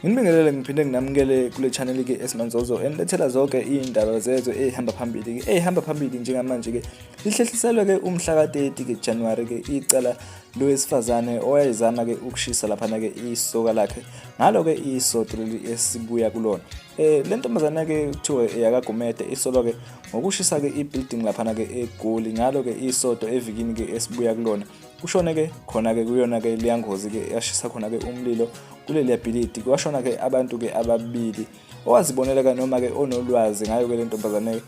Nginibingelele ngiphinde nginamukele kule channel ke esimanzozo enilethela zonke iy'ndaba zezwe ey'hamba phambili ke ey'hamba phambili njengamanje ke lihlehliselwe ke umhla ka-30 ke January ke icala lowesifazane owayezama ke ukushisa laphana ke isoka lakhe ngalo ke isoto leli esibuya kulona. Le ntombazane ke kuthiwa eyakaGumede isolwa ke ngokushisa ke i-building laphana ke eGoli ngalo ke isoto evikini ke esibuya kulona. Kushone ke khona ke kuyona ke leya ngozi ke yashisa khona ke umlilo kuleliya bhilidi kwashona ke abantu ke ababili. Owazibonela ke noma ke onolwazi ngayo ke le ntombazane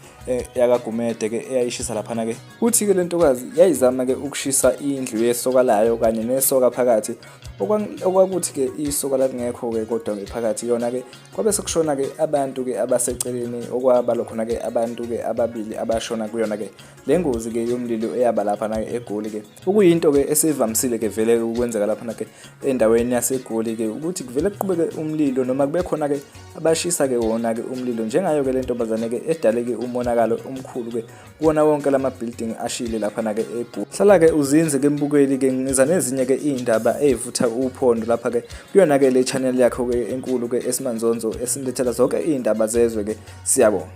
yakaGumede ke eyayishisa laphana ke. Uthi ke le ntokazi yayizama ke ukushisa indlu yesoka layo kanye nesoka phakathi okwakuthi ke isoka lalingekho ke kodwa ke phakathi yona ke kwabe sekushona ke abantu ke abaseceleni okwabalwa khona ke abantu ke ababili abashona kuyona ke le ngozi ke yomlilo eyaba lapha na eGoli ke okuyinto ke esivamisile ke vele ukwenzeka lapha na ke endaweni yaseGoli ke ukuthi kuvele kuqhubeke umlilo noma kube khona ke abashisa ke wona ke umlilo njengayo ke le ntombazane ke edale ke umonakalo omkhulu ke kuwona wonke lama building ashile lapha na ke eGoli. Hlala ke uzinze ke mbukeli ke ngiza nezinye ke iy'ndaba ey'vutha uphondo lapha ke kuyona ke le channel yakho ke enkulu ke esimanzonzo esinilethela zonke iy'ndaba zezwe ke siyabonga.